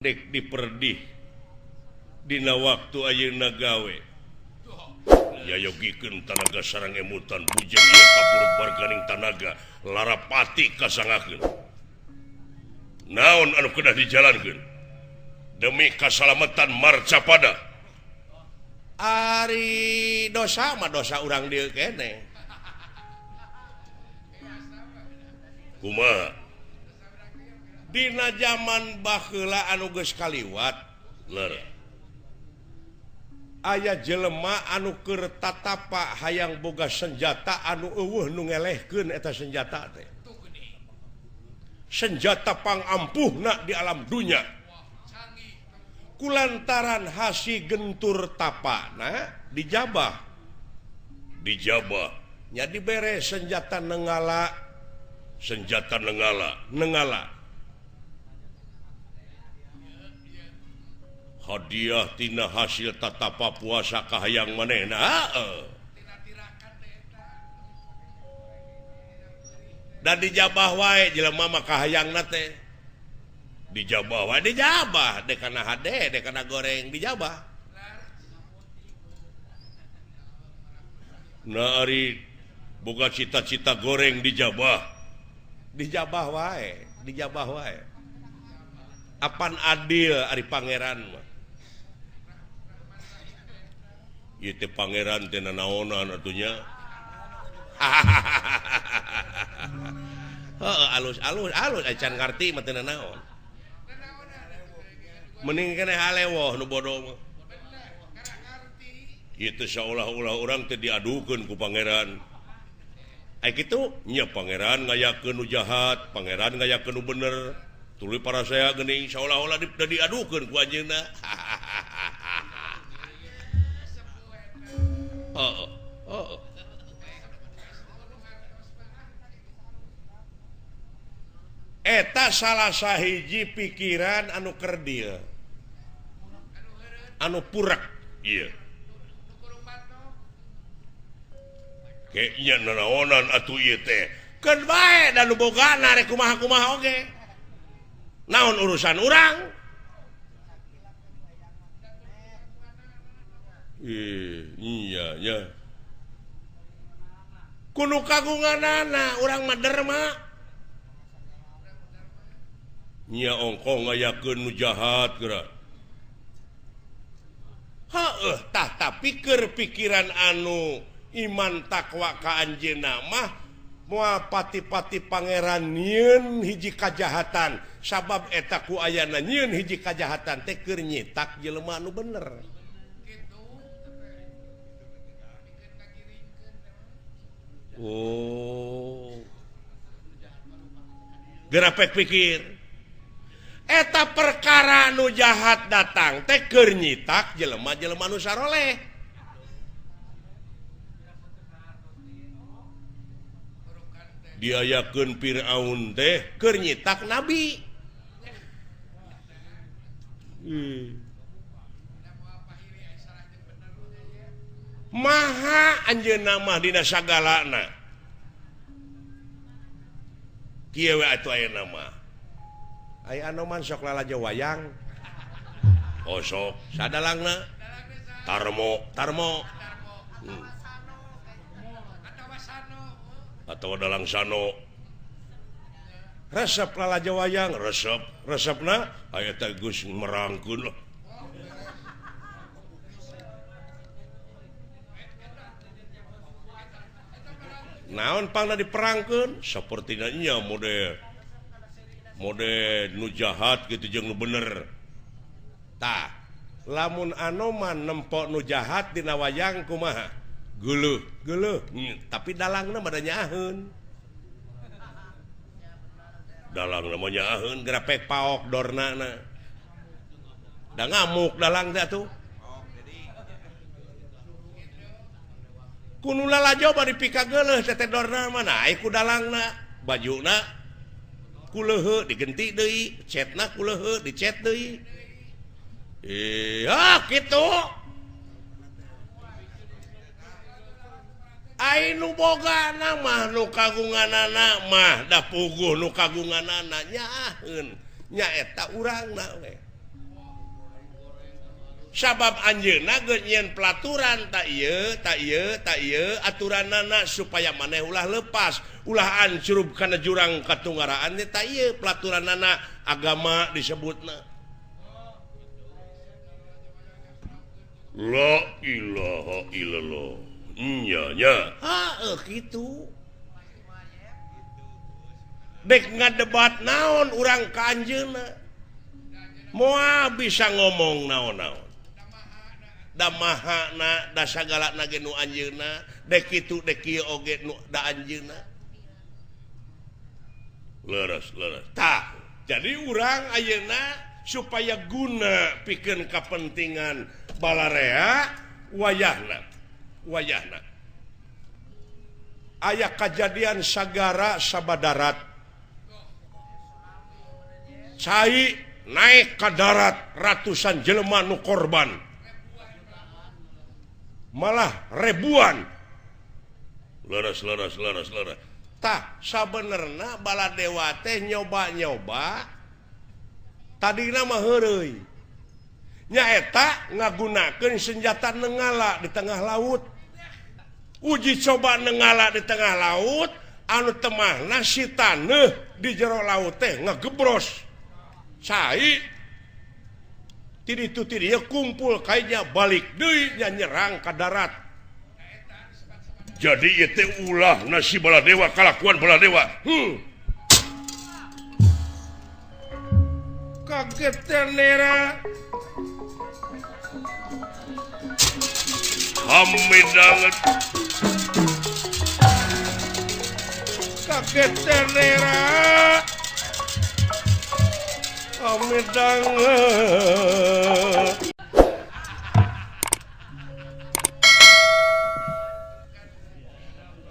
Dek diperdih dina waktu ayeuna gawe. Yayogikeun tanaga sareng emutan bujeng ieu kapurut barganing tanaga larapati kasangakeun. Naon anu kedah dijalankeun demi kasalamatan marcapada. Ari dosa mah dosa urang dieu keneh. Kumaha? Dina zaman baheula anu geus kaliwat ler. Aya jelema anu keur tatapa hayang boga senjata anu eueuh nu ngelehkeun eta senjata teh. Senjata pangampuhna di alam dunya. Kulantaran hasi gentur tapana dijabah. Dijabah nya dibere senjata nenggala, senjata nenggala, nenggala. Hadiah tina hasil tatapa puasa kahayang manehna. Dan dijabah wae jelema mah kahayangna teh. Dijabah wae dijabah, dek kana hade, dek kana goreng dijabah. Nah ari boga cita-cita goreng dijabah. Dijabah wae, dijabah wae. Apan adil ari pangeran mah. Ieu teh pangeran teh nanaonan atunya. Heeh, alus-alus alus acan ngarti mah teh nanaon. Mending keneh halewoh nu bodoh mah. Ieu teh saolah-olah urang teh diadukeun ku pangeran. Ai kitu nya pangeran ngayakeun nu jahat, pangeran ngayakeun nu bener. Tuluy para saya geuning saolah-olah diadukeun ku anjeunna. Oh, oh. Eta salah sahiji pikiran anu kerdil, anu purak. Iya. Kayaknya nanaonan atuh ieu teh. Keun bae da nu bogana rek kumaha-kumaha oge. Naon urusan urang? Iya ya. Kudu kagunganana urang mah derma. Nya ongkoh ngayakeun nu jahat geura. Heueuh tah tapi keur pikiran anu iman takwa ka anjeunna mah moal pati-pati pangeran nyieun hiji kajahatan sabab eta ku ayana nyieun hiji kajahatan teh keur nyitak jelema anu bener. Oh. Gerapek pikir eta perkara nu jahat datang teh keur nyitak jelema-jelema nu saroleh. Diayakeun Firaun teh keur nyitak nabi. Maha anjeunna mah dina sagalana. Kieu we atuh ayeuna mah. Aya anoman sok lalajo wayang. Oh sok sadalangna Tarmo, Tarmo. Atau dalang sano. Resep lalajo wayang, resep, resepna aya teh geus merangkeun lah. Naon pangna diperangkeun sapertina nya mode mode nu jahat gitu jeung nu bener. Tah, lamun anoman nempok nu jahat dina wayang kumaha? Geuleuh, geuleuh. Tapi dalangna mah da nyaaheun. Dalangna mah nyaaheun grapek paok dornana. Da ngamuk dalang teh atuh. Kuno lalajo bari pikageuleuh teh dorna mah naik ku dalangna, bajuna ku leuheuh digenti deui, cetna ku leuheuh dicet deui. Iya kitu. Ai nu bogana mah nu kagunganana mah da puguh nu kagunganana nyaaheun nya eta urangna we. Sabab anjeunna geus nyieun pelaturan tak ieu tak ieu tak ieu aturanana supaya maneh ulah lepas, ulah ancrub kana jurang katunggaraan teh tak ieu pelaturanana agama disebutna. La ilaha illallah. Nya nya. Heeh kitu. Dek ngadebat naon urang ka anjeunna. Moal bisa ngomong naon-naon. Da mahana da sagalana ge nu anjeunna, dek kitu dek kieu oge nu da anjeunna. Leres leres. Tah, jadi urang ayeuna supaya guna pikeun kapentingan balarea wayahna. Wayahna. Aya kajadian sagara sabadarat. Cai naik ka darat ratusan jelema nu korban. Malah ribuan. Leres leres leres leres. Tah sabenerna Baladewa teh nyoba-nyoba tadina mah heureuy. Nyaeta ngagunakeun senjata nenggala di tengah laut. Uji coba nenggala di tengah laut anu temahna si taneuh di jero laut teh ngagebros. Cai ti ditu ti dieu kumpul kayaknya balik deui nya nyerang ka darat. Jadi ieu teh ulah nasi Baladewa kalakuan Baladewa. Kaget nera. Hamidanget. Kaget nera. Hamidanget.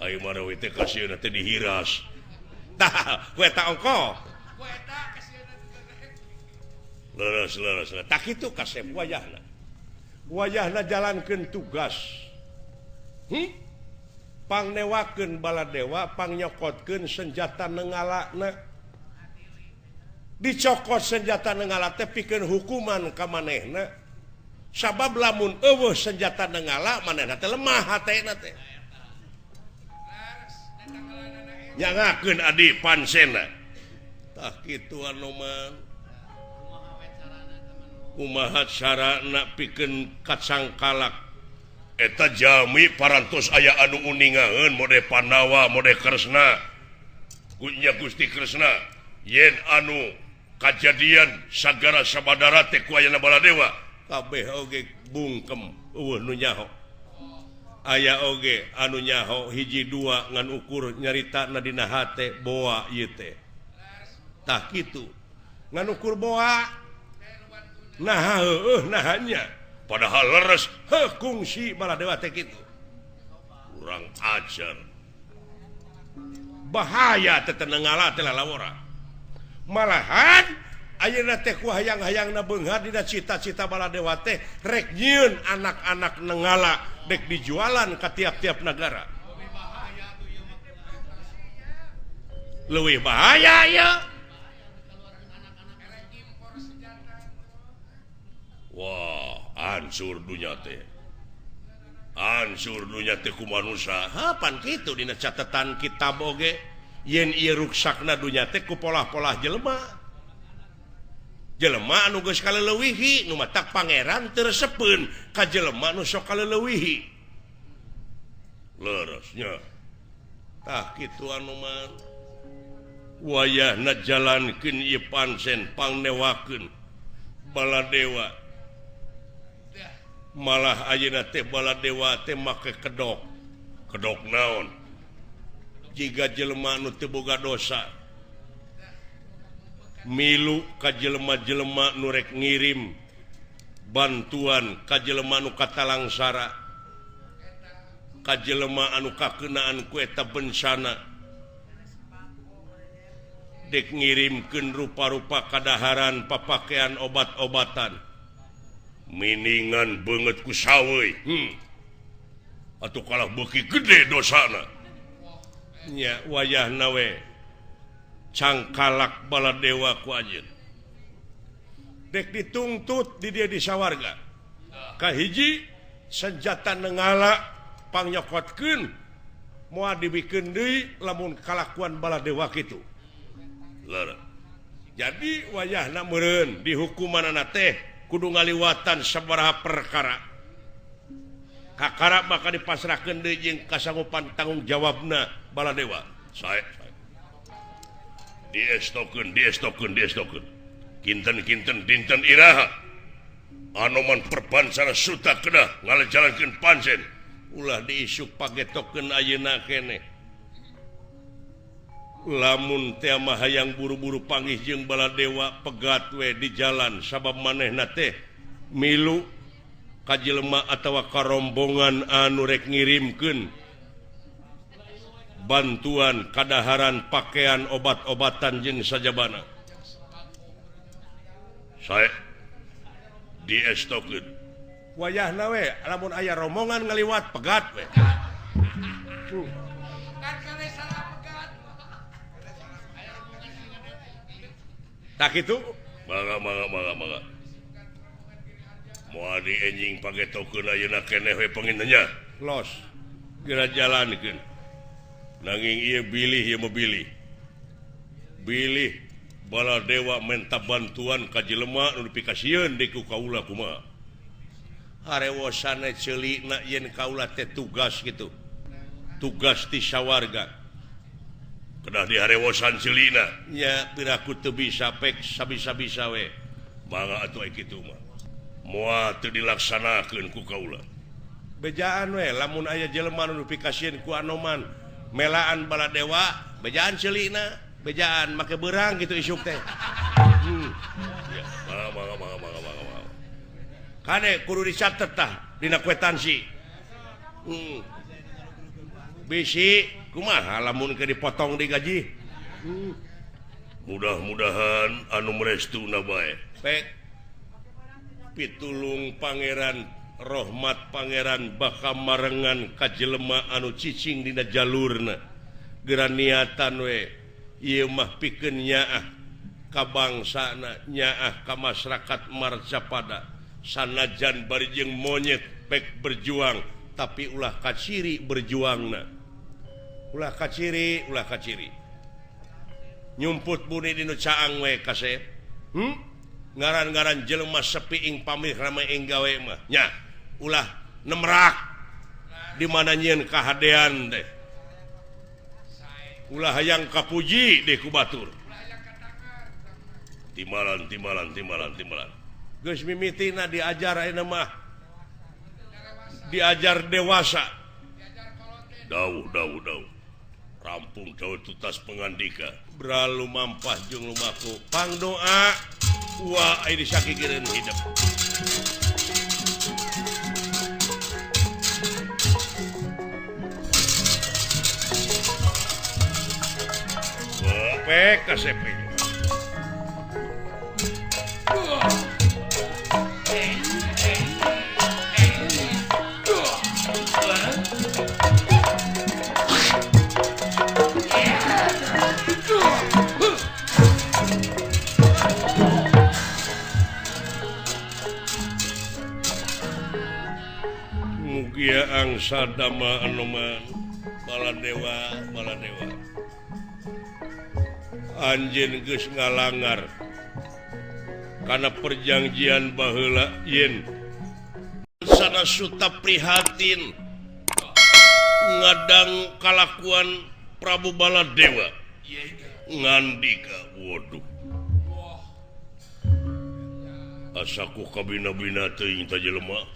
Ayo marawi teh kasieun teh dihiras. Tah, ku eta ongko. Ku eta kasieun leres leres. Tah kitu kasep wayahna. Wayahna jalankeun tugas. Pangnewakeun Baladewa, pangnyokodkeun senjata nengalana. Dicokot senjata nenggala teh pikeun hukuman ka manehna. Sabab lamun eueuh senjata nenggala manehna teh lemah hatena teh. Nyangakeun adi pansena. Tah kitu anoman. Kumaha carana pikeun kacangkalak eta jami parantos aya anu uningaeun mode Pandawa mode Kresna. Kunya Gusti Kresna yen anu kajadian sagara sabadara teh ku ayana Baladewa kabeh oge bungkem eueuh nu nyaho. Aya oge anu nyaho hiji dua ngan ukur nyaritana dina hate boa ieu teh. Tah kitu ngan ukur boa. Nah heueuh nahanya padahal leres heuh kungsi Baladewa teh kitu. Kurang ajar. Bahaya teh tenengala teh lalawora. Malahan ayeuna teh ku hayang-hayangna beunghar dina cita-cita Baladewa teh rek nyieun anak-anak nenggala dek dijualan ka tiap-tiap negara. Leuwih bahaya ya. Wah, hancur dunya teh. Hancur dunya teh ku manusia. Ha pan kitu dina catatan kitab oge yen ieu ruksakna dunya teh ku polah-polah jelema. Jelema anu geus kaleuwihi nu matak pangeran teu resepeun ka jelema nu sok kaleuwihi. Leresnya. Tah kitu anu mah. Wayahna jalankeun ieu pansen pangnewakeun Baladewa. Malah ayeuna teh Baladewa teh make kedok. Kedok naon? Jiga jelema nu teu boga dosa. Milu ka jelema-jelema nu rek ngirim bantuan ka jelema nu katalangsara. Ka jelema anu kakeunaan ku eta bencana. Dek ngirimkeun rupa-rupa kadaharan, papakean, obat-obatan. Miningan beungeut ku saweuy. Atuh kalah beuki gede dosana. Nya wayahna we cangkalak Baladewa ku anjeun. Dek dituntut di dia di sawarga. Kahiji senjata nenggala pangnyokotkeun moal dibikeun deui lamun kalakuan Baladewa kitu. Leres. Jadi wayahna meureun dihukumanana teh kudu ngaliwatan sabaraha perkara. Kakara maka dipasrahkeun deui jeung kasanggupan tanggung jawabna Baladewa. Sae. Diestokeun, diestokeun, diestokeun. Kinten-kinten dinten iraha. Anoman perbansana suta kedah ngalajalankeun pancen. Ulah diisuk pagetokeun ayeuna keneh. Lamun teh mah hayang buru-buru panggih jeung Baladewa pegat we di jalan sabab manehna teh milu ka jelema atawa karombongan anu rek ngirimkeun bantuan kadaharan pakaian obat-obatan jeung sajabana. Sae diestokeun. Wayahna we lamun aya rombongan ngaliwat pegat we. Tak itu mangga mangga mangga mangga. Moal dienjing pagetokeun ayeuna keneh we pangintennya. Los geura jalankeun. Nanging ieu bilih ieu mah bilih. Bilih Baladewa menta bantuan ka jelema nu dipikasieun deui ku kaula kumaha. Harewosana ceulina yen kaula teh tugas gitu. Tugas ti sawarga. Kedah diharewosan ceulina. Nya piraku teu bisa pek sabisa-bisa we. Mangga atuh ai kitu mah. Moal teu dilaksanakeun ku kaula. Bejaan we lamun aya jelema nu dipikasieun ku Anoman melaan Baladewa, bejaan ceulina, bejaan make beurang gitu isuk teh. Ya, mangga mangga mangga mangga mangga. Kade kudu dicatet tah dina kwetansi. Bisi kumaha lamun ke dipotong di gaji. Mudah-mudahan anu merestuna bae. Pek pitulung pangeran Rohmat pangeran bakal marengan ka jelema anu cicing dina jalurna. Geura niatan we ieu mah pikeun nyaah ka bangsana, nyaah ka masyarakat Marcapada. Sanajan bari jeung monyet pek berjuang tapi ulah kaciri berjuangna. Ulah kaciri, ulah kaciri. Nyumput buni dinu caang we kasep. Ngaran-ngaran jelema sepi ing pamih rame ing gawe mah. Nya, ulah nemrak di mana nyieun kahadean teh. Ulah hayang kapuji deh ku batur. Timbalan, timbalan, timbalan, timbalan. Geus mimitina diajar ayeuna mah. Diajar dewasa. Dauh, dauh, dauh. Rampung dauh tutas pengandika. Beralu mampah jeung lumaku. Pangdoa wa ai disakikireun hidup. Wah, kasep ini. Mugia angsa dama anoman Baladewa Baladewa anjeun geus ngalangar kana perjanjian baheula yen sana suta prihatin ngadang kalakuan Prabu Baladewa ngandika waduh asaku kabina-bina teuing ta jelema.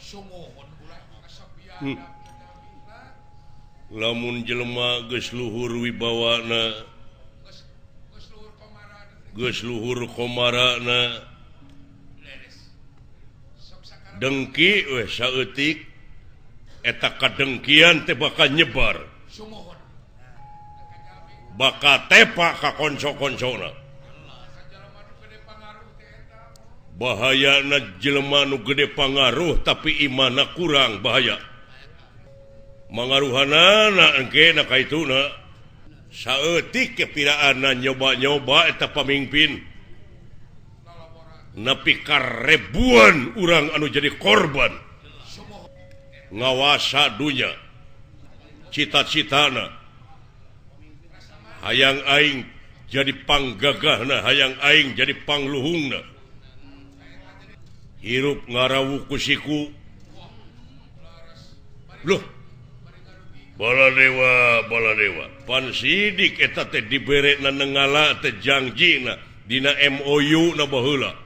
Lamun jelema geus luhur wibawana geus luhur komarana dengki we saeutik eta kadengkian teh bakal nyebar bakal tepak ka konco-koncona. Bahayana jelema nu gede pangaruh tapi imana kurang bahaya. Mangaruhanana engke na kaituna saeutik kepiraanna nyoba-nyoba eta pamimpin. Nepi ka ribuan urang anu jadi korban ngawasa dunya cita-citana hayang aing jadi panggagahna hayang aing jadi pangluhungna hirup ngarawu ku siku loh Baladewa pan sidik eta teh diberena nenggala teh jangjina dina MOU na baheula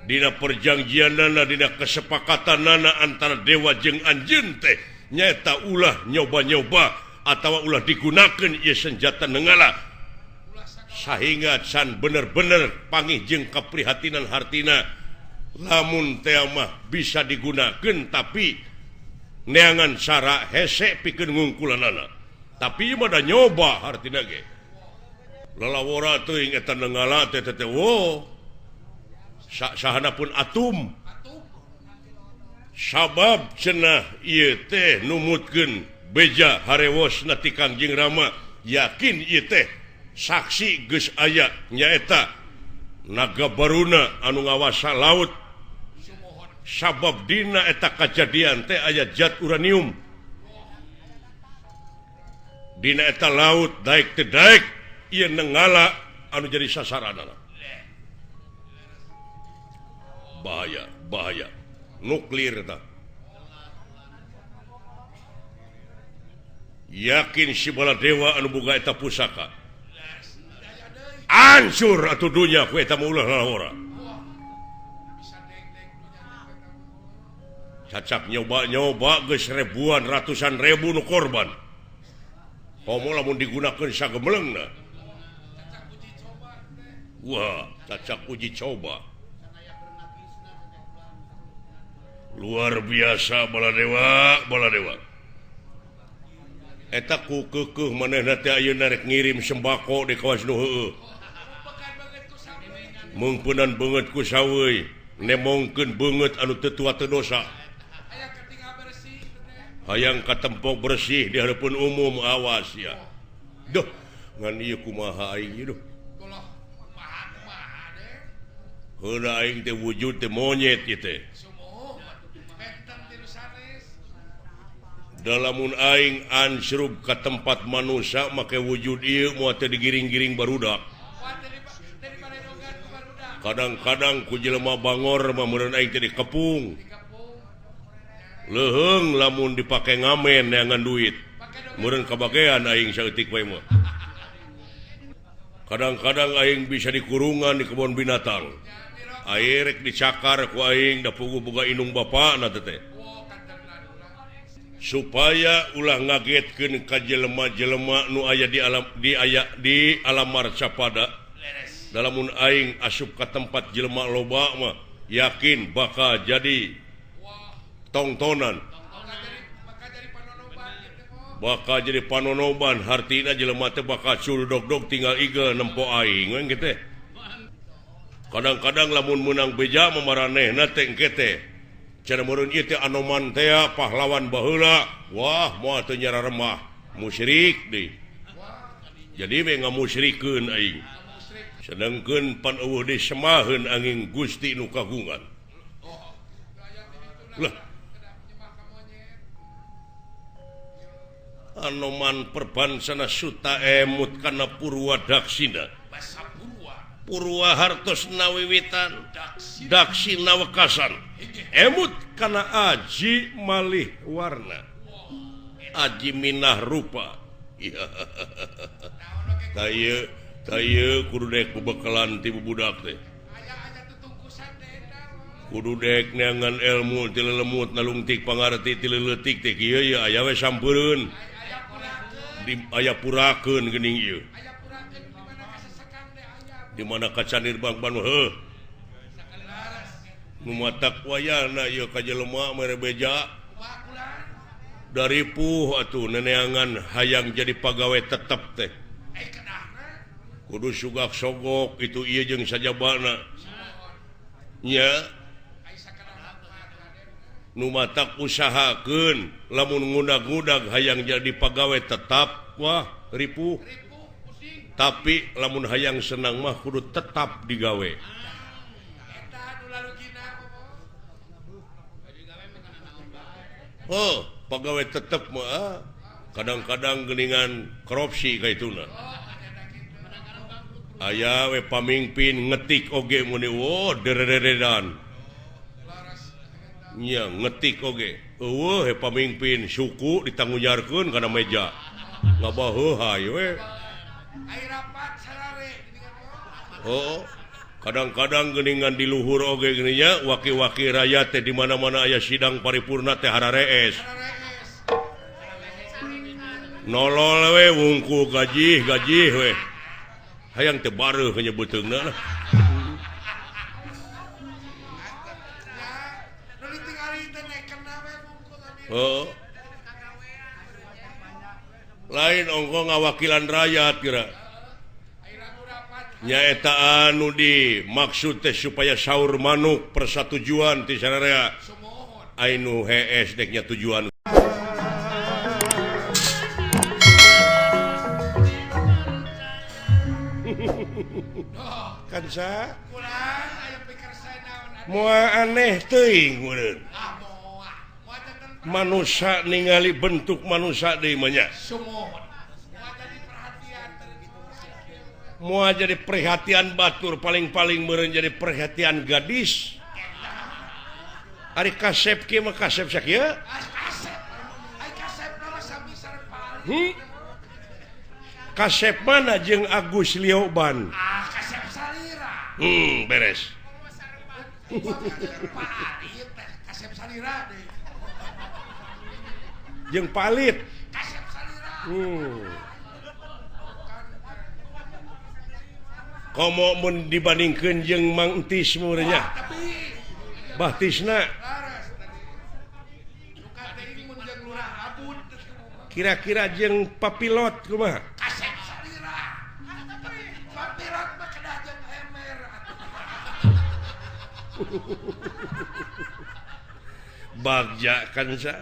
dina perjanjianana dina kesepakatanana antara dewa jeung anjeun teh nyaeta ulah nyoba-nyoba atawa ulah digunakeun ieu senjata nenggala sahingga can bener-bener pangih jeung kaprihatinan hartina lamun teh mah bisa digunakeun tapi neangan cara hese pikeun ngungkulanana tapi ieu mah da nyoba hartina ge lalawora teuing eta nenggala teh teh wo sahana pun atum sabab cenah ieu teh numutkeun beja harewosna ti Kangjeng Rama yakin ieu teh saksi geus aya nyaeta naga baruna anu ngawasa laut sabab dina eta kajadian teh aya zat uranium dina eta laut daek teu daek ieu nenggala anu jadi sasaranana bahaya bahaya nuklir eta yakin si Baladewa anu boga eta pusaka hancur atuh dunya ku eta mah ulah lalawora cacak nyoba-nyoba geus ribuan ratusan ribu nu korban komo lamun digunakeun sagemeleungna wah cacak uji coba luar biasa Baladewa Baladewa eta ku keukeuh manehna teh ayeuna rek ngirim sembako di kawas nu heueuh meungpeunan beungeut ku saweuy nemongkeun beungeut anu teu tua teu dosa hayang katempok bersih di hadapan umum awas ya duh ngan ieu kumaha aing ieu duh heula aing teh wujud teh monyet ieu teh dalamun aing ansrub ka tempat manusia make wujud ieu moal teh digiring-giring barudak kadang-kadang ku jelema bangor mah meureun aing teh dikepung leuheung lamun dipake ngamen neangan duit meureun kabagean aing saeutik wae mah kadang-kadang aing bisa dikurungan di kebun binatang aing rek dicakar ku aing da puguh boga indung bapana teh supaya ulah ngagetkeun ka jelema-jelema nu aya di alam di aya di alam marcapada dalamun aing asup ka tempat jelema loba mah yakin bakal jadi tongtonan bakal jadi panonoban hartina jelema teh bakal culdog-dog tinggal igel nempo aing we kitu kadang-kadang lamun meunang beja mah maranehna teh engke teh cenah meureun ieu teh Anoman teh pahlawan baheula wah moal teu nyararemah musyrik deui jadi we ngamusyrikeun aing sedengkeun pan eueuh disemaheun angin Gusti nu kagungan lah Anoman perbansana suta emut kana Purwa Daksina Purwa hartos nawiwitan Daksina wekasan emut kana aji malih warna aji minah rupa taya kudu dek bebekalan ti budak teh kudu dek neangan ilmu ti lelemut nalungtik pangarti ti leutik teh kieu ye aya we sampeureun di aya purakeun geuning ieu di mana kacanir bangban heuh nu matak wayana ieu ka jelema mere beja daripuh atuh neneangan hayang jadi pagawe tetep teh kudu sugak sogok itu ieu jeung sajabana nya nu matak usahakeun lamun ngudag-ngudag hayang jadi pagawe tetap wah ripuh Tapi lamun hayang senang mah kudu tetap digawe. Oh, pegawai tetep mah kadang-kadang geningan korupsi kaituna. Aya we pamimpin ngetik oge muni wo derederedan. Nya ngetik oge. Eueuh he pamimpin suku ditanggunyarkeun kana meja. Ngabaheuhay we. Oh, kadang-kadang geningan di luhur oge geuning waki-waki rakyat teh di mana-mana aya sidang paripurna teh hararees. Nolol we wungku gaji-gaji we. Hayang teu bareuh nyebutkeunna lah. Oh. Lain ongko ngawakilan rakyat kira. Nyaeta anu di maksud teh supaya saur manuk persatujuan ti sararea. Ainu hees deknya tujuan. Kan sa moal aneh teuing meureun. Manusia ningali bentuk manusia deui mah nya. Moal jadi perhatian batur paling-paling meureun jadi perhatian gadis. Ari kasep kieu mah kasep sakieu? Kasep mana jeung Agus Lioban? Kasep salira. Beres. Kasep salira deui. Jeung palit. Kasep salira. Komo mun dibandingkeun jeung Mang Entis meureun nya. Bahtisna. Kira-kira jeung papilot kumaha? Kasep salira. Papilot mah kedah jeung ember. Bagja kan sa.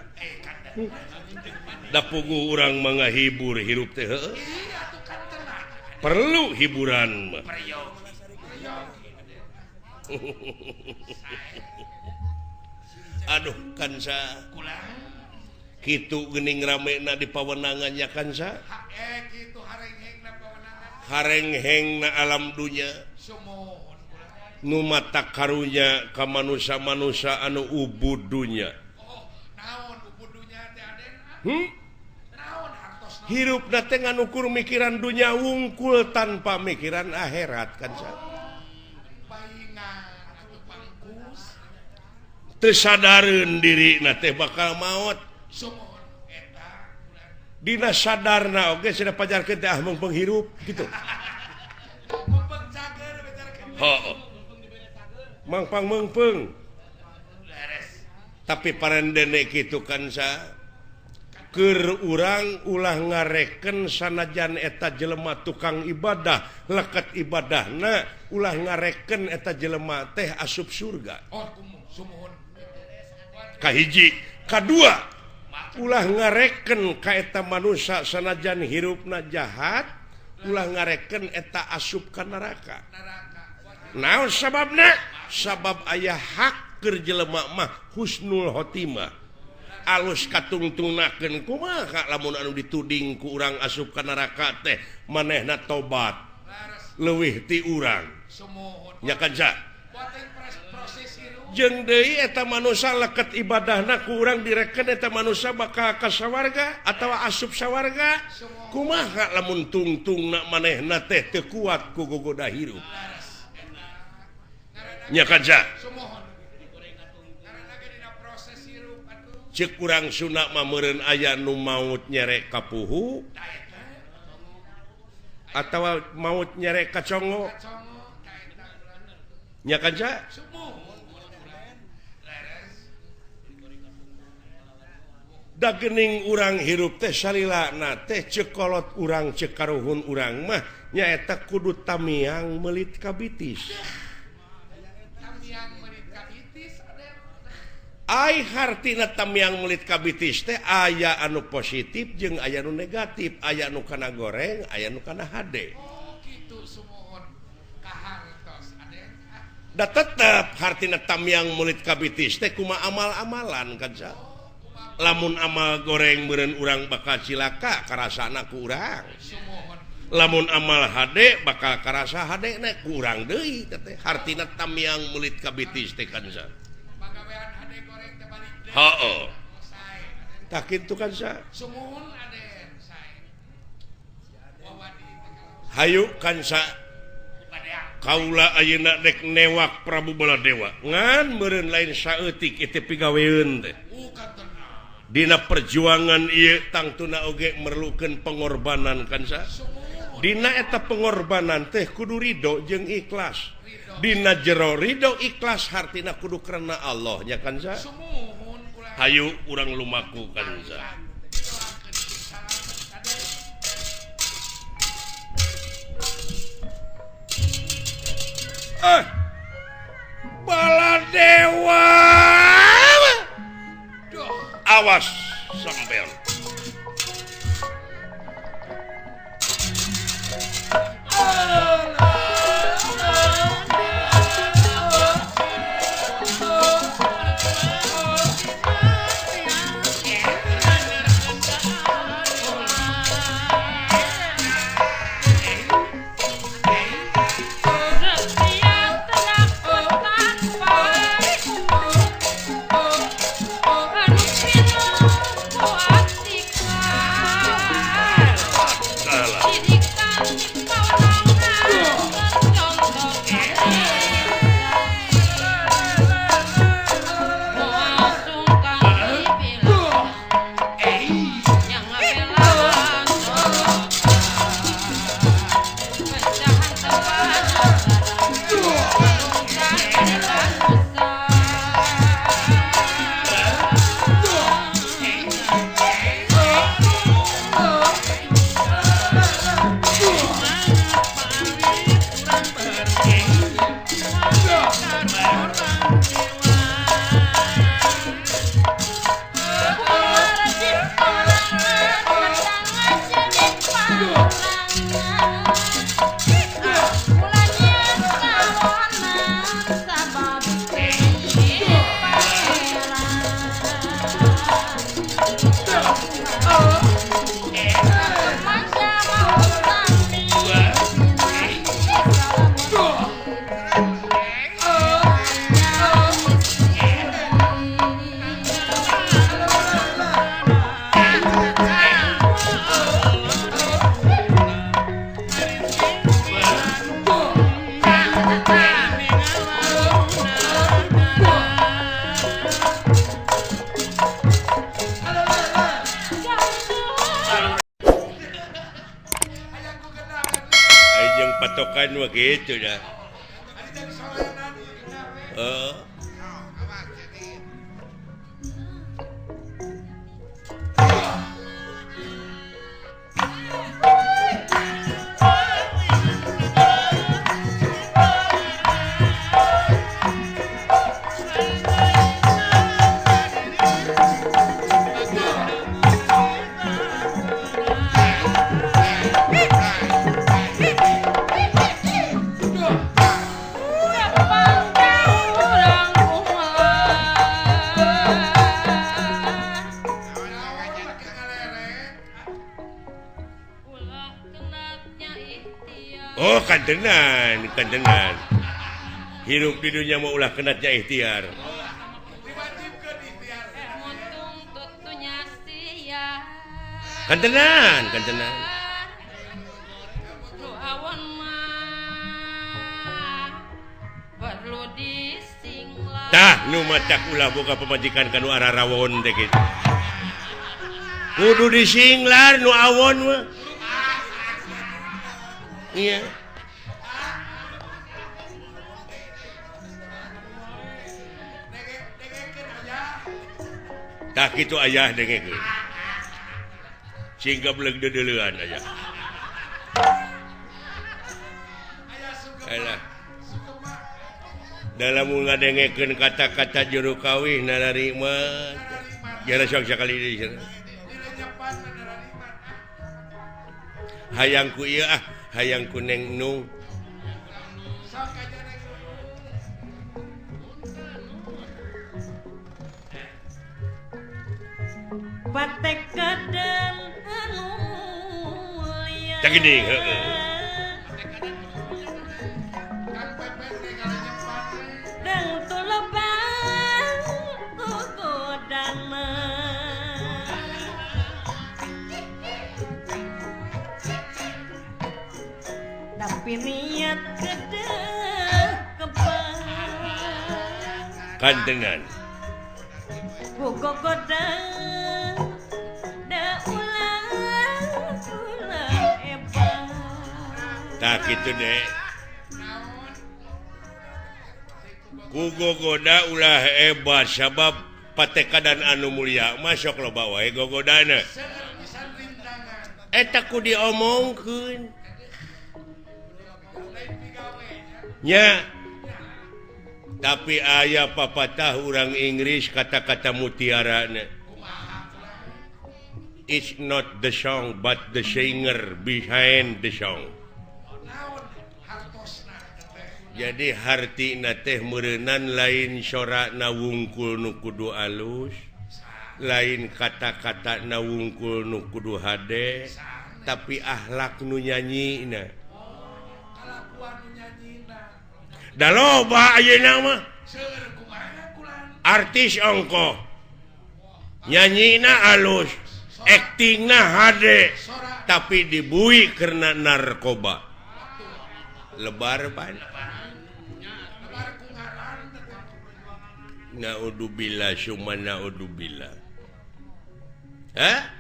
Da puguh urang mah ngahibur hirup teh heueuh. Perlu hiburan mah. Aduh kan sa. Kitu geuning ramena di pawenangannya kan sa. Harenghengna alam dunya. Nu mata karunya ka manusa-manusa anu ubud dunya. Hirup na teh nganukur mikiran dunya wungkul tanpa mikiran akhirat kan sa. Teu sadareun diri na teh bakal maot. Dina sadarna oge cenah pajarkeun teh ah meungpeung hirup kitu. Heuh. Mangpang meungpeung. Tapi parendene kitu kan sa. Keur urang ulah ngareken sanajan eta jelema tukang ibadah leket ibadahna ulah ngareken eta jelema teh asup surga. Kahiji, kadua ulah ngareken ka eta manusia sanajan hirupna jahat ulah ngareken eta asup ka neraka. Naon sababna? Sabab aya hak keur jelema mah husnul khotimah. Alus katungtungnakeun kumaha lamun anu dituding ku urang asup ka neraka teh manehna tobat leuwih ti urang. Nya kan sa? Jeung deui eta manusa leket ibadahna ku urang direken eta manusa bakal ka sawarga atawa asup sawarga. Kumaha lamun tungtungna manehna teh teu kuat ku gogoda hirup. Nya kan sa? Cek urang Sunda mah meureun aya nu maut nyerek ka puhu atawa maut nyerek ka congo. Nya kan sa? Da geuning urang hirup teh salilana teh ceuk kolot urang ceuk karuhun urang mah nyaeta kudu tamiang meulit ka bitis. Ai hartina tamiang melit kabitis teh aya anu positif jeung aya anu negatif, aya anu kana goreng, aya anu kana hade. Oh kitu sumuhun kahartos Aden. Da tetep hartina tamiang melit kabitis teh kumaha amal-amalan kan sa. Lamun amal goreng meureun urang bakal cilaka karasana ku urang. Lamun amal hade bakal karasa hade na ku urang deui teh. Hartina tamiang melit kabitis teh kan sa. Heeh. Tak kitu kan sa. Sumuhun Aden sae. Hayu kan sa. Kaula ayeuna dek newak Prabu Baladewa. Ngan meureun lain saeutik ieu teh pigaweun teh. Dina perjuangan ieu tangtuna oge merlukeun pengorbanan kan sa. Dina eta pengorbanan teh kudu ridho jeung ikhlas. Dina jero ridho ikhlas hartina kudu karena Allah nya kan sa. Hayu urang lumaku kan sa. Baladewa. Awas sampean. Patokan begitu dah. Oh kantenan, kantenan. Hirup di dunia mau ulah kenatnya ikhtiar. Kantenan, kantenan. Tah nu matak ulah boga pamajikan kanu ararawon teh kitu. Kudu disinglar nu awon mah. Iya. Tah kitu ayah dengekeun. Sing gableg deudeuleun ayah. Alah. Dalam ngadengekeun kata-kata juru kawih nararima. Jara sok sakali deui cenah. Hayang ku ieu ah, hayang ku Neng Nung. Patekadan anu mulia. Tah geuning heueuh. Dang tulebang gogodana. Tapi niat kedeh kebang. Kantenan. Gogogodan da ulah ulah ebang. Tah kitu deh. Ku gogoda ulah hebat sabab patekadan anu mulia mah sok loba wae gogodana. Eta ku diomongkeun. Nya. Tapi aya papatah urang Inggris kata-kata mutiarana. It's not the song but the singer behind the song. Jadi hartina teh meureunan lain sorana wungkul nu kudu alus, lain kata-kata na wungkul nu kudu hade, tapi akhlak nu nyanyina. Da loba ayeuna mah artis ongkoh nyanyina alus, aktingna hade, tapi dibui karena narkoba. Lebar pan. Naudzubillah summa naudzubillah. Hah?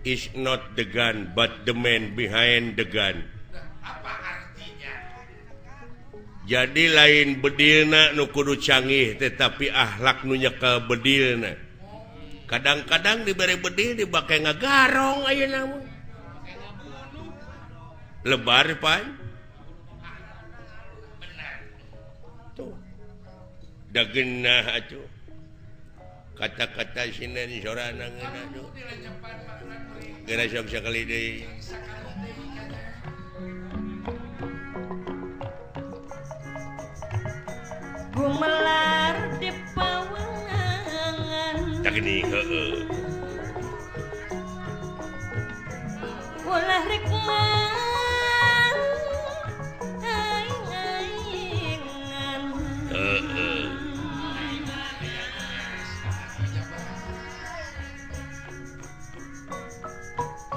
Is not the gun but the man behind the gun. Apa artinya? Jadi lain bedilna nu kudu canggih tetapi akhlak nu nyekel bedilna. Kadang-kadang dibere bedil dibake ngagarong ayeuna mah. Lebar pan. Tuh. Da geunah atuh. Kata-kata sinan sorana ngeunah tuh. Geura sok sakali deui. Gumelar di pawenangan. Tah geuning heueuh. Ulah rek mah aing-aingan. Heeh.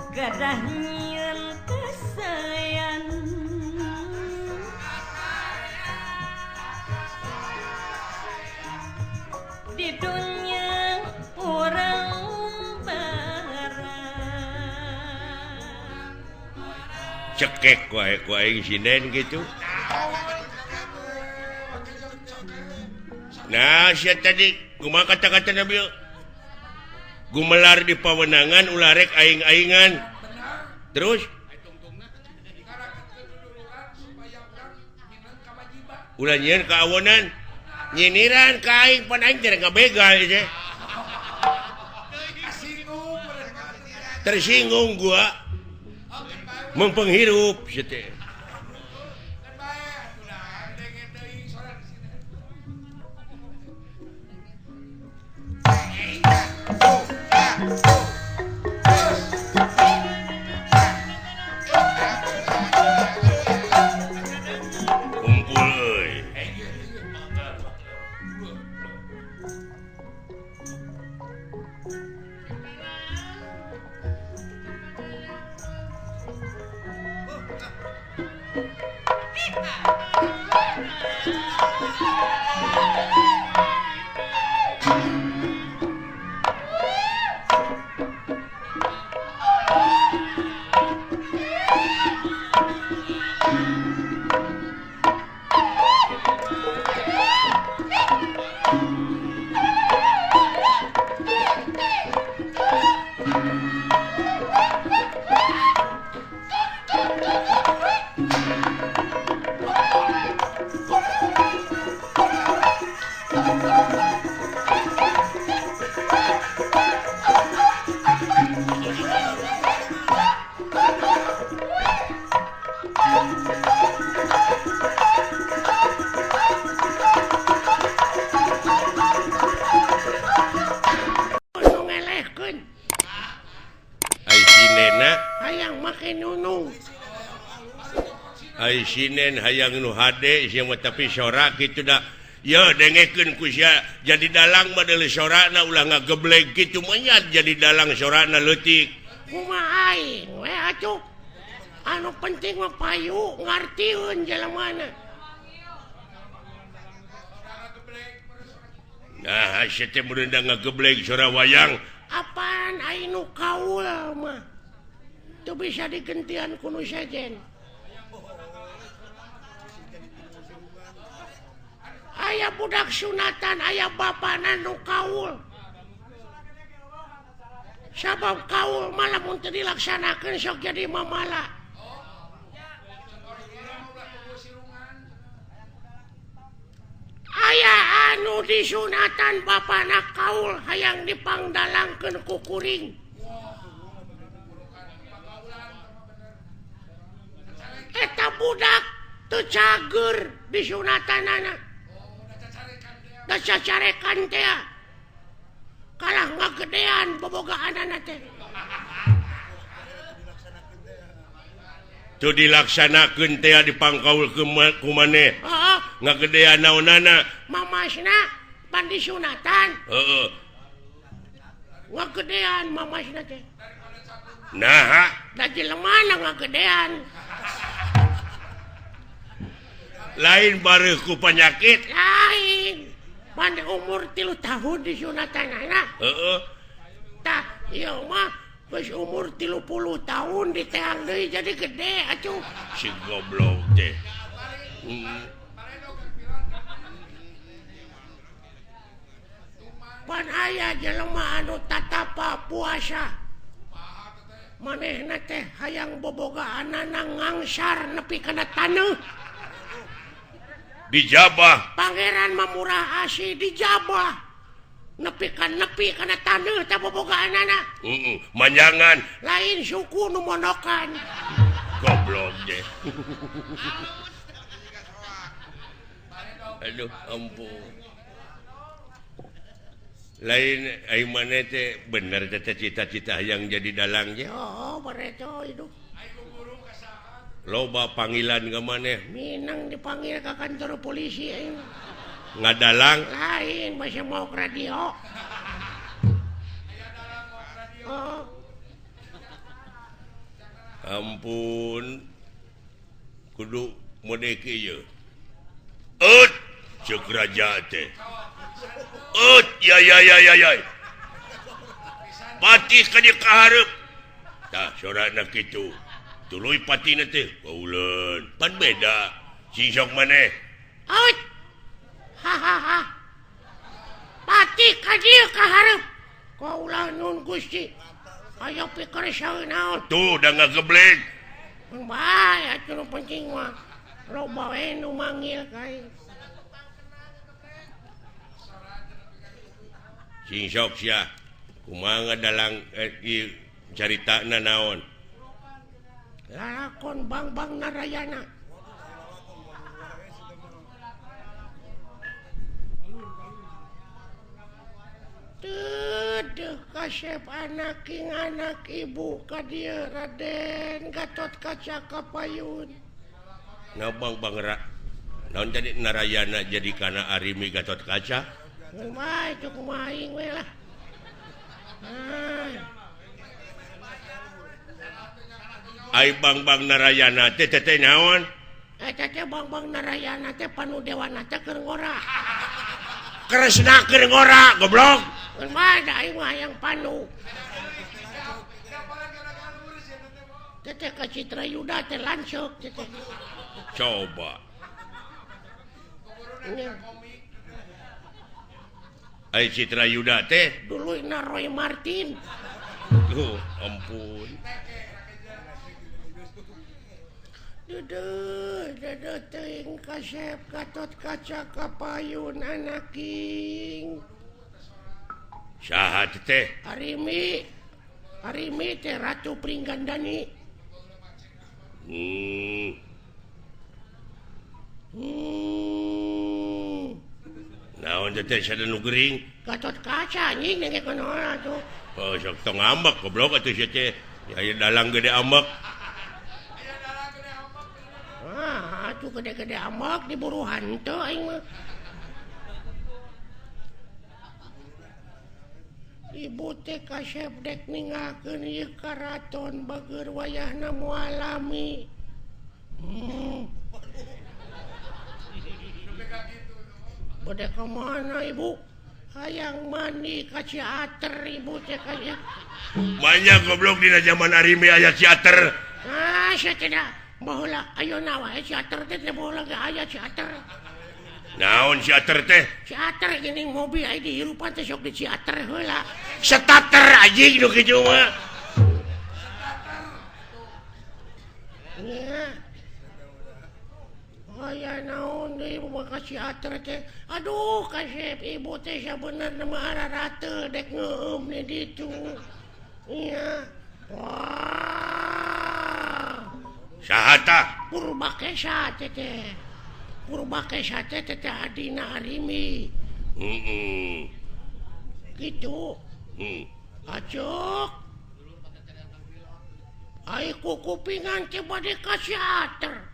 Gadah nyieun kasayan. Di dunya urang barang. Cekek wae ku aing sinden gitu. Nah, sia tadi kumaha kata-kata Nabi? Gumelar di pawenangan ulah rek aing-aingan. Terus ulah nyieun kaawonan, nyiniran ka aing pan aing teh ngabegal teh. Tersinggung gua. Mempenghirup sia teh. Kumpul euy. Nu ngelehkeun. Ai sinena hayang make nunung. Ai sinen hayang nu hade sia mah tapi sora kitu da. Ya dengekeun ku sia jadi dalang mah deuleu sorana ulah ngageblek kitu mah jadi dalang sorana leutik. Kumaha aing we atuh. Anu penting mah payu ngartieun jelemana. Nah, sia teh meureun da ngageblek sora wayang. Apaan aing nu kaul mah. Teu bisa digentian ku nu sejen. Aya budak sunatan, aya bapana nu kaul. Sabab kaul mah lamun teu dilaksanakeun sok jadi mamala. Aya anu disunatan bapana kaul hayang dipangdalangkeun ku kuring. Eta budak teu cager disunatanana. Da cacarekan teh kalah ngagedean bobogaanana teh. Teu dilaksanakeun teh dipangkaul ku maneh. Heeh, ngagedean naonana? Mamasna pan disunatan. Heeh. Ngagedean mamasna teh. Naha? Da jelemana ngagedean. Lain bareuh ku panyakit. Lain. Pan umur 3 tahun disunatanana. Heeh. Tah, ieu mah geus umur 30 tahun diteang deui jadi gede atuh. Si goblok teh. Pan aya jelema anu tatapa puasa. Manehna teh hayang bobogaanana ngangsar nepi kana taneuh. Dijabah. Pangeran mah murah asih dijabah. Nepi ka nepi kana taneuh teh bobogaanana. Heeh, manjangan. Lain suku nu mondokan. Goblok deh. Aduh, ampun. Lain ai maneh teh bener teh cita-cita hayang jadi dalang ge. Oh, bareto hidup. Loba panggilan ke maneh. Minang dipanggil ke kantor polisi aing. Ngadalang lain masih mau ke radio. Oh. Ampun. Kudu mode kieu. Eut ceuk raja teh. Eut ya ya ya ya ya. Patih ka dieu ka hareup. Tah sorana kitu. Tuluy patina teh kauleun pan beda sing sok maneh. Out. Ha ha ha. Pati ka dieu ka hareup. Kaula nun Gusti. Aya pikir saeun naon. Tuh da ngageblek. Mun bae atuh nu penting mah. Loba we nu manggil ka aing. Sing sok sia. Kumaha dalang ieu caritana naon? Lalakon Bangbang Narayana. Teuh kasep anak king anak ibu ka dieu Raden Gatot Kaca Kapayun. Ngabang Bang Ra. Naon jadi Narayana jadi kana Arimi Gatot Kaca? Kumaha itu kumaha aing we lah. Ah. Ai Bangbang Narayana teh teh naon? Eta teh Bangbang Narayana teh panu dewana teh keur ngora. Kresna keur ngora goblok. Kumaha da aing mah hayang panu. Teh teh ka Citra Yuda teh lanceuk teh. Coba. Ai Citra Yuda teh duluyna Roy Martin. Tuh, ampun. Duduh, duduh teuing kasep Gatot Kaca Kapayun anaking. Saha teh? Arimi. Arimi teh Ratu Pringgandani. teh sada nu gering. Gatot Kaca anjing nengke kunaon atuh. Oh, sok tong ambek goblok atuh sia teh. Aya dalang gede ambek. Aya dalang gede ambek. Ah, atuh gede-gede ambek diburu hantu aing mah. Ibu teh kasep dek ninggalkeun ieu karaton bageur wayahna moal lami. Bade ka mana ibu? Hayang mandi ka Ciater ibu teh kasep. Banyak goblok dina zaman Arimi aya Ciater. Ah, sia tidak. Baheula ayeuna wae Ciater teh teh baheula ge aya Ciater. Naon Ciater teh? Ciater geuning mobil aya dihirupan teh sok di Ciater heula. Starter anjing nu kitu mah. Nya. Aya naon deui ibu mah ka Ciater teh. Aduh kasep ibu teh sabenerna mah ararate dek ngeueum di ditu. Nya. Wah. Saha tah? Purba Kesa teh teh. Purba Kesa teh teh adina Arimi. Heeh. Gitu. Acuk. Ai kukupingan teh bade ka Ciater.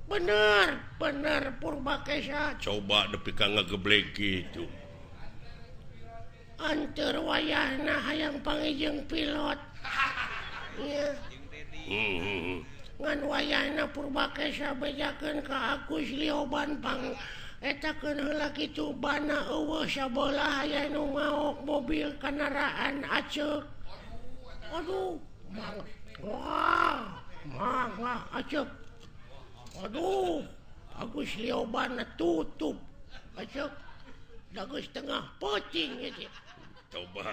Bener, bener Purba Kesa. Coba nepi ka ngageblek kitu. Anteur wayahna hayang panggih pilot. Nya. Ngan wayahna Purba Kesa bejakeun ka Agus Lioban pang etakeun heula kitu bana eueuh sabelah aya nu maok mobil kendaraan aceuk. Aduh, mang. Wah, mang aceuk. Aduh, Agus Lioban tutup. Aceuk. Dagus tengah peuting ieu. Coba.